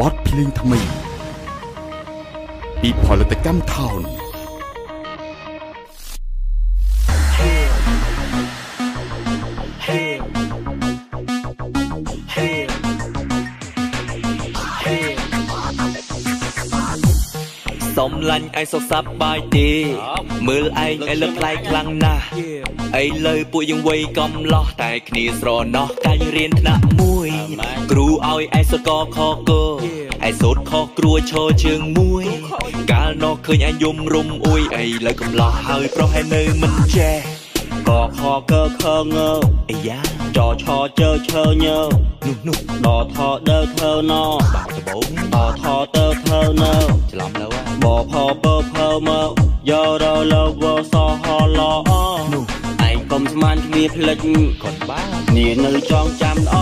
បទភ្លេងថ្មីពីផលិតកម្មថោន សំឡាញ់ឯងសុខសប្បាយទេមើលឯងឯលើផ្លែខ្លាំងណាស់ឥឡូវពួកយើងវ័យកំឡោះតែគ្នាស្រណោះកាយរៀនថ្នាក់មួយគ្រូឲ្យឯងសូត្រកខកឯងសូត្រខគ្រួឈរជើងមួយកាលនោះឃើញឯងយំរុំអួយឥឡូវកំឡោះហើយប្រុសឯនៅមិនចេះកខកខងអាយ៉ាចឆជឈញនោះនោះដថដថណបាក់ដបងតថតថនច្រឡំលើបផបផមយរលវសហលនោះឯងកុំស្មានគ្នាភ្លេចគាត់បាគ្នានៅចងចាំល្អ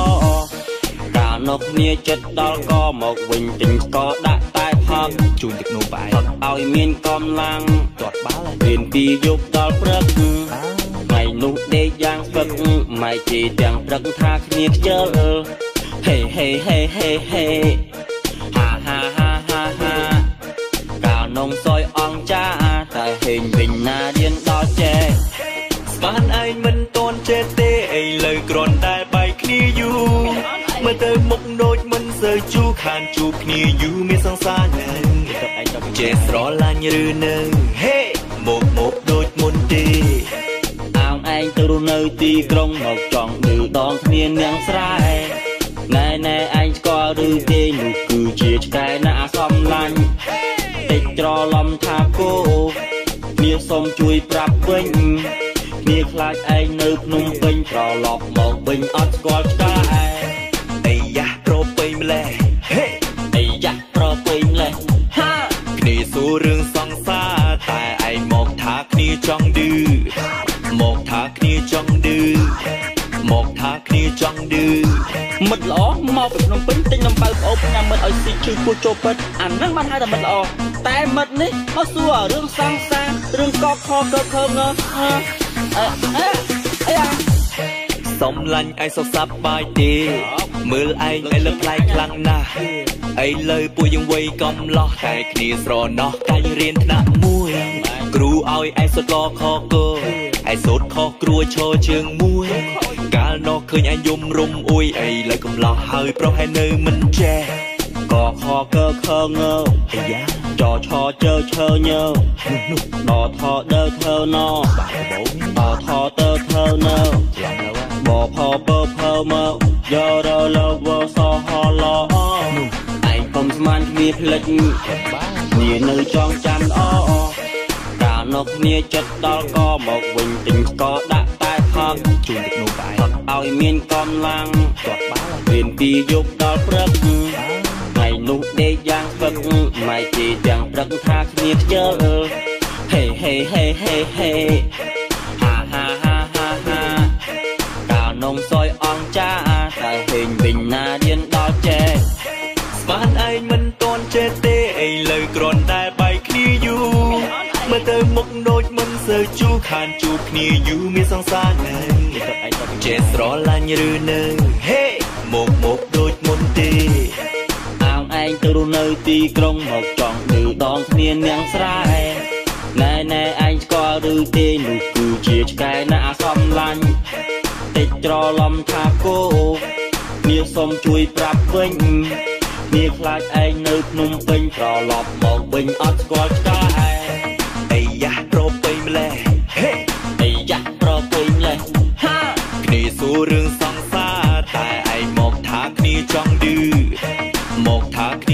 កាលនោះគ្នាចិត្តដល់កមកវិញទិញស្ករដាក់តែផឹកជូនទឹកនោមផ្អែមឲ្យមានកម្លាំងទាត់បាល់រៀនពីយប់ដល់ព្រឹកថ្ងៃនោះដេកយ៉ាងស្ពឹកម៉ែជេរទាំងព្រឹកថាគ្នាខ្ជិលហេហេហេហេហេហាហាហាហាហាកាលនងសយអង្គចាតែហេងវិញណារៀនដល់ចេះស្មានឯងមិនតន់ចេះទេឥឡូវគ្រាន់តែបែកគ្នាយូរមើលទៅមុខដូចមិនសូវជូរខានជួបគ្នាយូរមានសង្សារនៅចេះស្រឡាញ់ឬនៅហេមកមកដូចមុនទេអោងឯងទៅរស់នៅទីក្រុងមកចង់ឌឺដងគ្នានាងស្រែណែណែឯងស្គាល់ឬទេនោះគឺជាឆ្កែណាសំឡាញ់តិចច្រឡំថាគោគ្នាសុំជួយប្រាប់វិញគ្នាខ្លាចឯងនៅភ្នំពេញត្រឡប់មកវិញអត់ស្គាល់ឆ្កែអាយ៉ាប្រពៃម្លេះហេអាយ៉ាប្រពៃម្លេះហាគ្នាសួររឿងសង្សារតែឯងមកថាគ្នាចង់ឌឺមកថាគ្នាចង់ឌឺមកថាគ្នាចង់ឌឺមិត្តល្អមកពីភ្នំពេញទិញនំប៉ៅប្អូបញ៉ាំមិត្តឲ្យស៊ីឈឺពោះចូលពិតអាហ្នឹងបានហៅថាមិត្តល្អតែមិត្តនេះមកសួររឿងសង្សាររឿងកខកខងអឺអេអេអាសំឡាញ់ឯងសុខសប្បាយទេមើលឯងឯលើផ្លែខ្លាំងណាស់ឥឡូវពួកយើងវ័យកំឡោះតែគ្នាស្រណោះកាយរៀនថ្នាក់មួយគ្រូឲ្យឯងសូត្រកខកឯងសូត្រខគ្រួឈរជើងមួយកាលនោះឃើញឯងយំរុំអួយឥឡូវកំឡោះហើយប្រុសឯនៅមិនចេះកខកខងអាយ៉ាចឆជឈញនោះនោះដថដថណបាក់ដបងតថតថនច្រឡំលើបផបផមយរលវសហលនោះឯងកុំស្មានគ្នាភ្លេចគ្នានៅចងចាំល្អកាលនោះគ្នាចិត្តដល់កមកវិញទិញស្ករដាក់តែផឹកជូនទឹកនោមផ្អែមឲ្យមានកម្លាំងទាត់បាល់រៀនពីយប់ដល់ព្រឹកថ្ងៃនោះដេកយ៉ាងស្ពឹកម៉ែជេរទាំងព្រឹកថាគ្នាខ្ជិលហេហេហេហេហេហាហាហាហាហាកាលនងសយអង្គចាតែហេងវិញណារៀនដល់ចេះស្មានឯងមិនតន់ចេះទេឥឡូវគ្រាន់តែបែកគ្នាយូរមើលទៅមុខដូចមិនសូវជូរខានជួបគ្នាយូរមានសង្សារនៅចេះស្រឡាញ់ឬនៅហេមកមកដូចមុនទេអោងឯងទៅរស់នៅទីក្រុងមកចង់ឌឺដងគ្នានាងស្រែណែណែឯងស្គាល់ឬទេនោះគឺជាឆ្កែណាសំឡាញ់តិចច្រឡំថាគោគ្នាសុំជួយប្រាប់វិញគ្នាខ្លាចឯងនៅភ្នំពេញត្រឡប់មកវិញអត់ស្គាល់ឆ្កែអាយ៉ាប្រពៃម្លេះហេអាយ៉ាប្រពៃម្លេះហាគ្នាសួររឿងសង្សារតែឯងមកថាគ្នាចង់ឌឺមកថាគ្នា